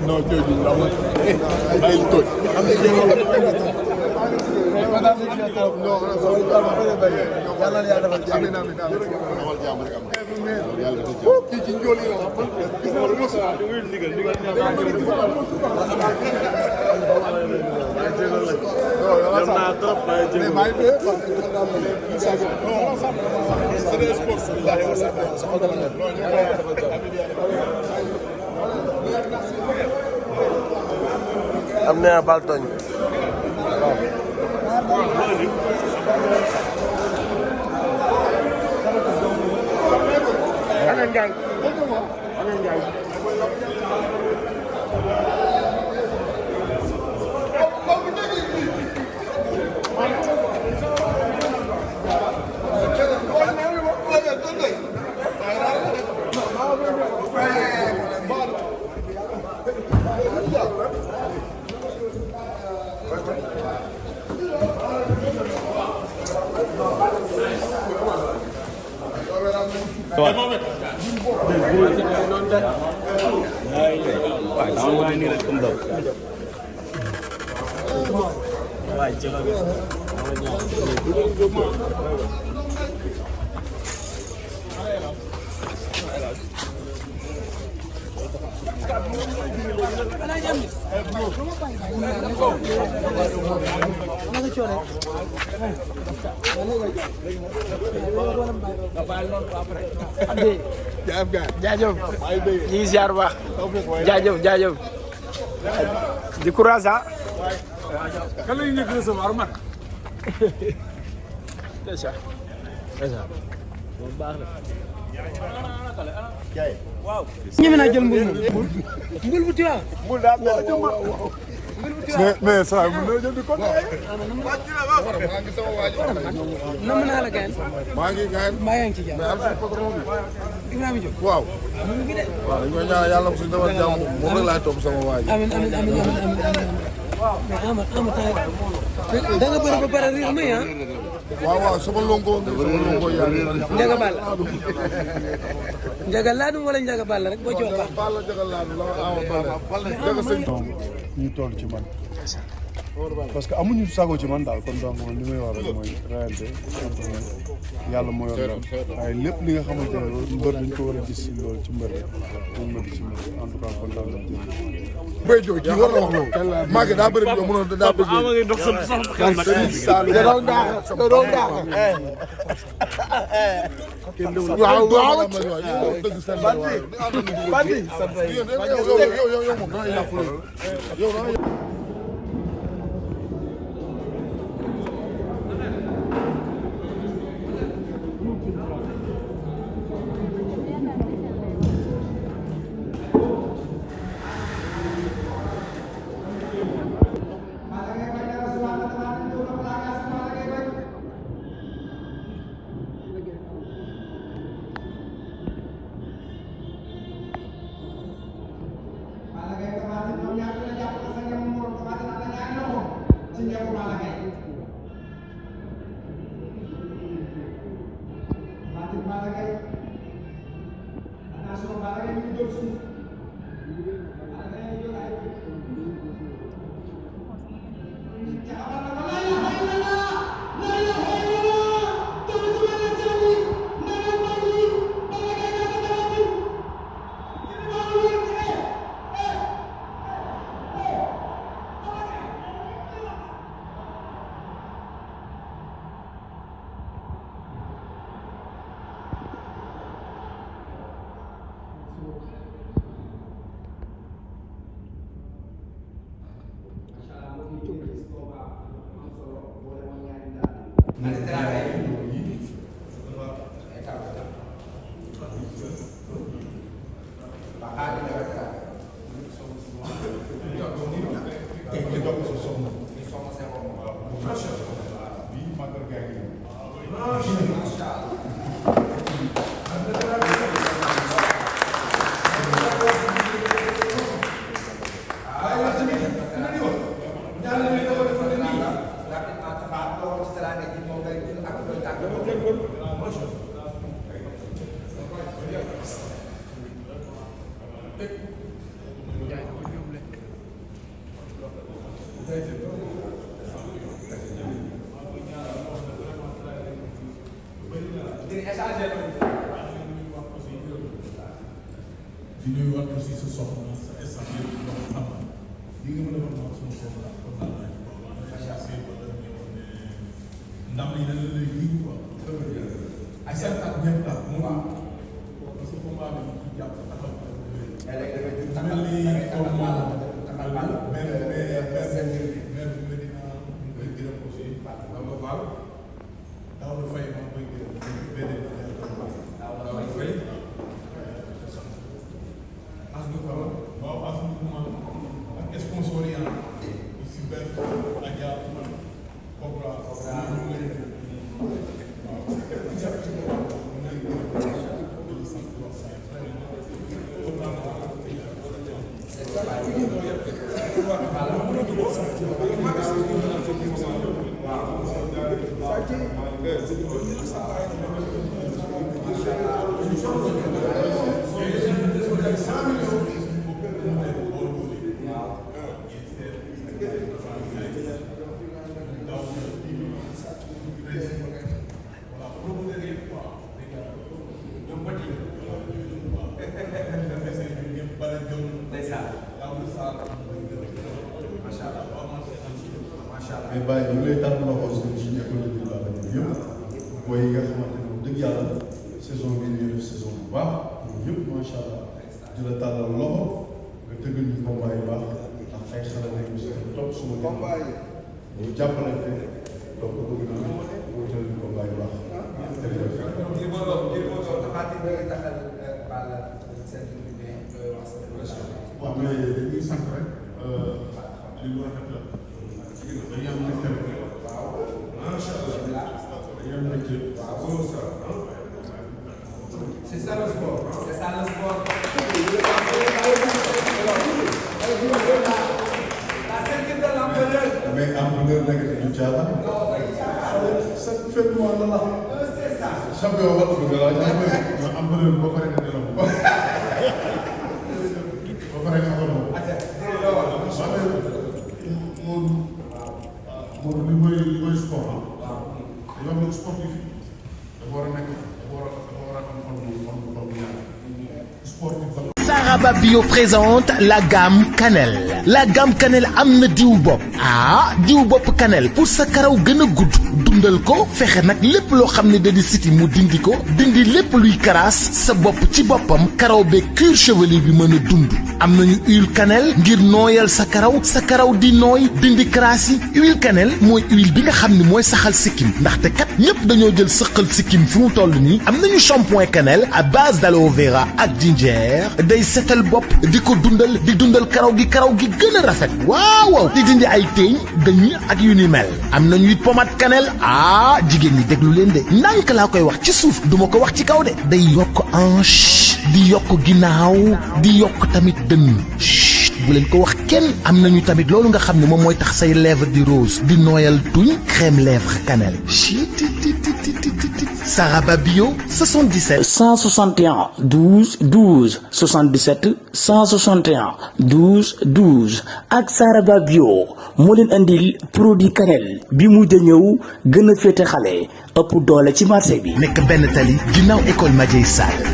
non jooju amul ay toj am na jéem am na bal tooñ jaajëf ñu ngi ziar baax jaajëf di courage ah kan la ñu nekk recevoir man déjà baax na waaw ñeme naa jël mbul bu tiwa mbul daa mais ça mën na jël di ko nam naa la gayen maa ngi gayen mbaa yaa ngi ci jàmm mais am sa patron bi Ibrahima Diop waaw mu ngi de waaw dañ koy ñaan yàlla suñu defal jàmm moom rek laay topp sama waa ji amiin mais ama da nga bëri ba pare riir may ah waaw sama lonko yàlla Njaga Ball Njaga Laadum wala Njaga Ball rek boo ci wax baax Balla Njaga Laadum la Balla Njaga sëñ ñu toll ci man parce que amuñu sago ci man daal kon donc man li may wax rek mooy réalité yàlla moo yor ndam waaye lépp li nga xamante ne mbër dañ ko war a gis si loolu ci mbër rek moom ma gis ci mbër en tout cas kon daal la jël Mbaye Diop kii war na wax loolu Maguette daa bëri bi mënoon daa bëgg waaw waaw dëgg seen yow moom dana yàqu yow di nuyuwaat aussi sa soxna sa instant yëpp wax xam li nga mën a wax sama soxna kon daal laaj ko maanaam ndam yi dañ la lay lii quoi ak seen ak ñëpp daal moom parce que combat bi ci jàpp taxaw mel ni comme maire Medina ñu koy gërëm aussi daaw la fay maa koy gërëm waaw as ñu ak sponsor yi si benn ak yàlla Cobra mais bàyyi ñu lay tànn loxo ci école de la yëpp booy yi nga xamante ne dëgg yàlla saison bi ñu def saison bu baax ñoom yëpp macha allah di la tàllal loxo nga tëggal ñu combat yu baax ndax ay xale lañ si topp suma combat yi ñu jàppalante donc bëgg naa moo jël ñu combat yu baax waaw mais dañuy sant rek li mu rafet la dañuy am mbégte macha allah dañuy am mbégte c'est ça le sport c'est ça le sport mais empereur nekk du caaxaan sa fekk mois la champion wala ko la empereur boo paree nga delloo boo paree nga xamal moom li mooy sport dañoo am sportif dafa war a nekk dafa war a am xol bu sportif. Saraba Bio présente la gamme cannelle. La gamme cannelle am na diw bopp. diw bopp cannelle pour sa karaw gën a gudd. dundal ko fexe nag lépp loo xam ne da di siti mu dindi ko dindi lépp luy karaas sa bopp ci boppam karaw beeg cuir chevelu bi mën a dund. am nañu huile cannelle ngir nooyal sa karaw di nooy dindi karaas yi. huile cannelle mooy huile bi nga xam ne mooy saxal sikkim ndaxte kat ñëpp dañoo jël sëqal sikkim fi mu toll nii. am nañu shampoing cannelle à base d'aloe vera ak ginger day setal bopp di ko dundal di dundal karaw gi gën a rafet waaw di dindi ay teeñ dañ ak yu ni mel. am nañu it pommade cannelle jigéen ñi déglu leen de ndànk laa koy wax ci suuf duma ko wax ci kaw de day yokk hanche di yokk ginnaaw di yokk tamit dënn bu leen ko wax kenn. am nañu tamit loolu nga xam ne moom mooy tax say lèvre di rose di nooyal tuñ crème lèvre cannelle. Saraba Bio 77 161 12 12 77 161 12 12 ak Saraba Bio moo leen andil produit cannelle bi mujj a ñëw gën a féete xale ëpp doole ci marché bi. nekk benn tali ginnaaw école Madiaye Sall.